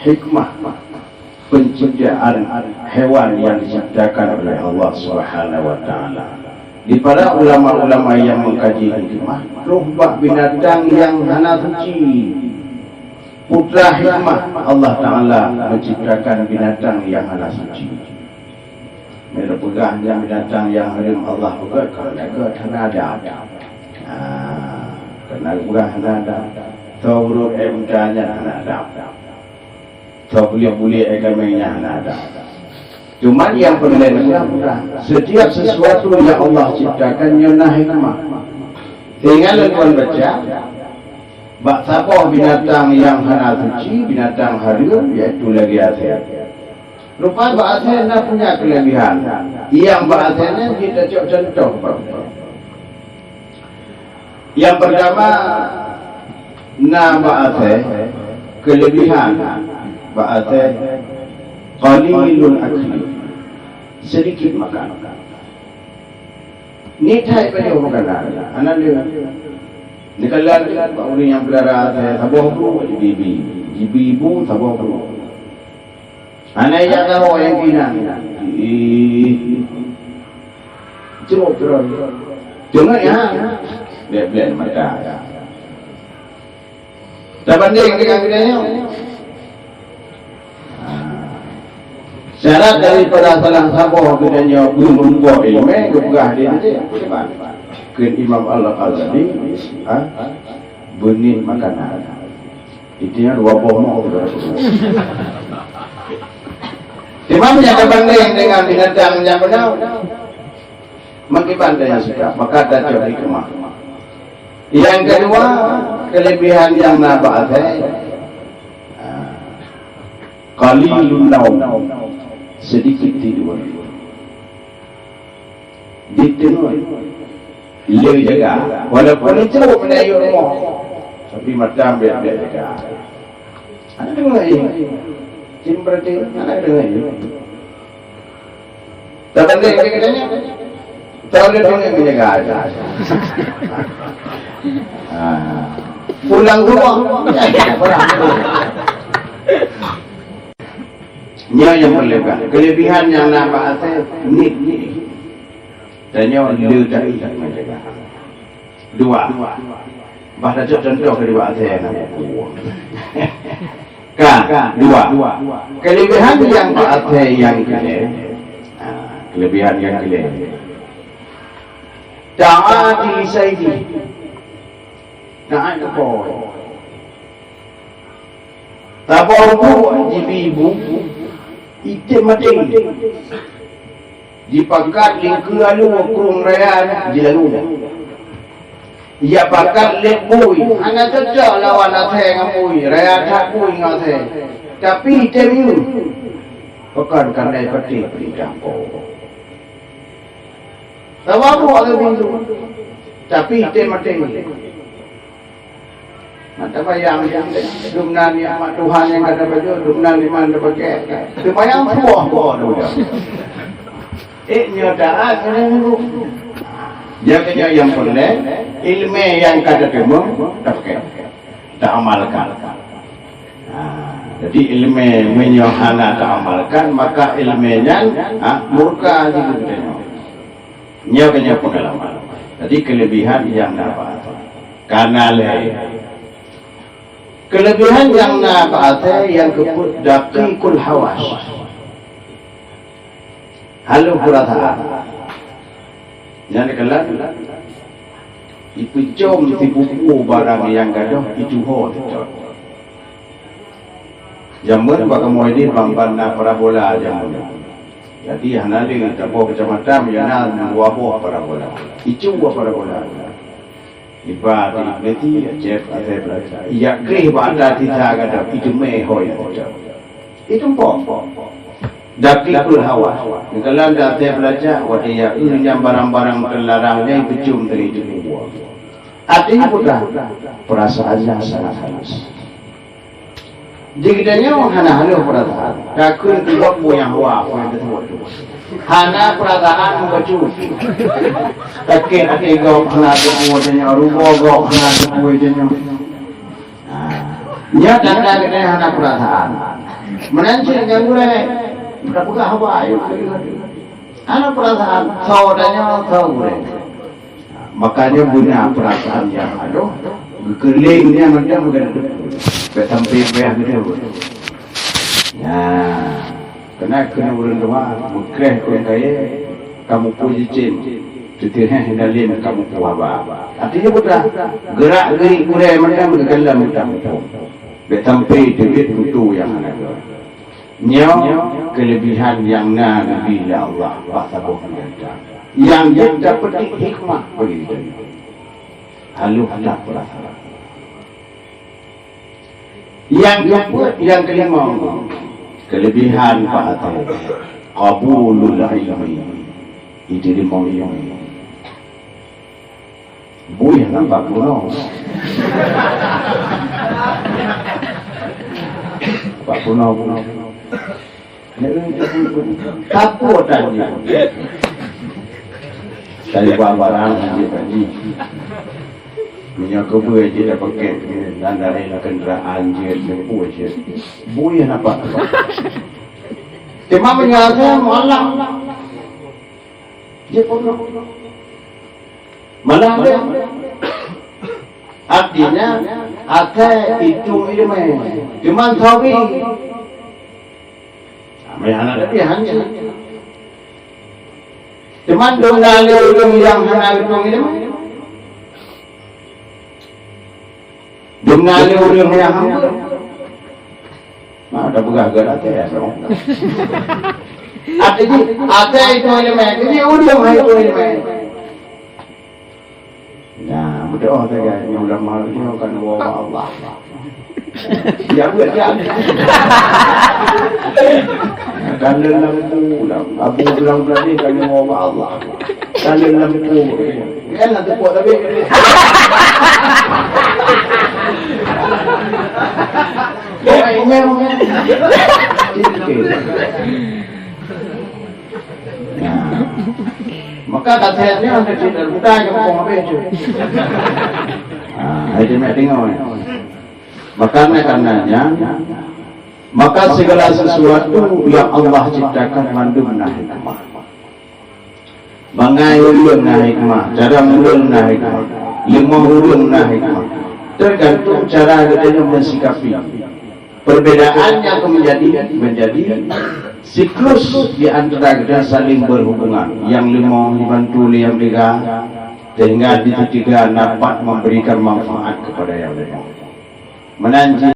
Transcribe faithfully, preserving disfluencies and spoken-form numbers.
hikmah penciptaan hewan yang diciptakan oleh Allah Subhanahu wa Taala. Di para ulama-ulama yang mengkaji hikmah, troh bak binatang yang hana suci. Putra hikmah, Allah Taala menciptakan binatang yang hana suci. Meunyoe peugah nyan binatang nyang hareuem Allah peugah, ka lagèe hana adab. Ah, kana peugah hana adab. Tho ureueng M T nyan hana adab. Tho buleuen-buleuen agama nyan hana adab. Cuman nyang peureulèe neupeugah, setiap sesuatu yang Allah ciptakan nyoe na hikmah. Sehingga lôn tuan baca, bak saboh binatang nyang hana suci, binatang hareuem, yaitu lagèe asèe. Rupa bak asèe na punya kelebihan. Nyang bak asèe nyan jitacok contoh bak. Nyang pertama, na bak asèe, kelebihan bak asèe, qalilul akli, sedikit makan. Ni that pajoh makanan, hana lé. Neukalon bak ureueng nyang peulara asèe, saboh bu jibi, jibi bu saboh bu. Hana jak saboh nyang kinan. Ih. Cok terus. Teungoh nyan. Blek-blek mata. Tabandéng dengan geutanyoe. Ha. Syarat daripada salah saboh geutanyoe beureumpok ileumèe, geupeugah di situ. Kheun Imam Al-Ghazali, ha? Beuniet makanan. Itu nyan dua boh mo. Cuma meunyoe tabandéng dengan binatang nyang beuna, meukiban tanyoe sikap, maka tacok hikmah. Nyang keudua, kelebihan nyang na bak asèe, ah, qalilun naum, sedikit tidur. Diteungeut. Le jaga. Walaupun itu pun ayok rumoh. Tapi mata bèk-bèk jaga. Hana deungoe. Cim berarti hana deungoe. Tabandéng dengan geutanyoe. Tahu dia deungoe menjaga aja. Ah. Pulang rumah. Nyoe nyang peureulèe. Kelebihan nyang na bak asèe, nit-nit. Tanyoe le that menjaga. Dua. Bah tacok contoh keudua asèe nyang na buku. Ka, dua. Kelebihan nyang bak asèe nyang keulhèe. Ha, kelebihan nyang keulhèe. Ta'ati li saidi. Taat keu Po. Saboh bu jibi bu, item maté. Jipakat lingkeue alu krueng raya jilalu. Ia pakat lé bui, hana cocok lawan asèe ngon bui, raya that bui ngon asèe. Tapi item yue, pakon kandai paté peurintah Po. Saboh bu ada bindu, tapi item maté. Mata bayang, dumna nikmat Tuhan nyang ka tapajoh, dumna iman tapakai. Teumayang suboh ko tu. Eh, nyoe taat, nyoe nurut. Nyang keunyoe nyang peureulèe, ileumèe nyang ka tateumeung, tapakai. Taamalkan. Ha, jadi ileumèe meunyoe hana taamalkan, maka ileumèe nyan, ha, murka jih keu geutanyoe. Nyoe keunyoe peungalaman. Jadi kelebihan nyang na bak asèe. Kana lé. Kelebihan nyang na bak asèe nyang keupeuet daqiqul hawas. Halôh peurasaan. Nyan dikelan. Ipeucom sipupu barang nyang gadôh icuho teucok. Jameun bak kamoe deh ban-ban na parabola jameun. Jadi hana lé saboh kecamatan meunyoe na dua boh parabola. Icu dua parabola. Iba di Ibleti, cep asèe beulaca. Ia kreh bak ata tisa gadôh, iteumé hôi teucok. Itu po. Daqiqul hawas. Dikelan di asèe beulaca, watèe ia eu nyang barang-barang teularang nyan ipeucom dari itu buah. Artinya peugah, perasaannya sangat halus. Di geutanyoe hana halôh peurasaan. Takheun teuh buet nyang hawa, peue nyang teuh buet. Hana peurasaan meubacut. Sakét até gob hana teupeue tanyoe, rugoe gob hana teupeue tanyoe. Nah, Nyoe tanda geutanyoe hana peurasaan. Meunan cit ngon gurée, tapeugah haba, ayo, ayo, ayo. Hana peurasaan, soe tanyoe, soe gurée. Makanya beuna peurasaan nyang adoh, geukeuleng nyan mantong bukan beutôi. Bèk sampai payah beutôi. Nah, keunan keuneuk ureueng tuha, meukreh ureueng kayèe, kamoe peue jicen, teuteungoh dalem kamoe peue haba. Artinya bukan gerak-gerik gurée mantong geukalon mantong. Bèk sampai teubiet tutoe nyang hana geuh. Nyoe keulebihan nyang na neubi lé Allah bak saboh peurintah. Nyang jeuet tapeutiek hikmah bagi geutanyoe. Haloh that peurasaan. Nyang keupeuet, nyang keulimong, keulebihan pakat. Qabulul ilmi. Itu limong ilmu. Buih nampak bunoe. Pak bunoe, bunoe. Takut tadi. Dari barang haji tadi. Minyak kebun je dah pakai. Dan dari lah kenderaan je, lembu je. Buih nampak. Cuma menyala malam. Dia pun malah ada. Artinya, asai itu ilmu. Cuman sawi. Kami anak lebih hanya. Cuman dong dalil ureueng yang hana itu ilmu. Deungon lé ureueng nyang hamba. Nah, dah peugah gata ya, dong. Artinya, ada itu elemen. Jadi, ureueng hai itu elemen. Nah, betul ada kan, yang ulama itu kan wa Allah. Ya, buat kan. Kan dalam itu, Abu bilang berani kan wa Allah. Kan dalam itu. Kan nanti kuat tapi. Kok ingat? Nah. Maka katanya ada cerita buta ke kong habis tu. Ah, hai dia nak tengok ni. Maka karenanya, maka segala sesuatu yang Allah ciptakan mandum na hikmah. Bangai ulôn na hikmah, cara ulôn na hikmah, leumoh ulôn na hikmah. Tergantung cara geutanyoe meusikapi. Perbedaan yang menjadi, menjadi siklus di antara geutanyoe saling berhubungan. Yang leumoh dibantu lé yang teuga, sehingga di teuga dapat memberikan manfaat kepada yang leumoh. Meunan cit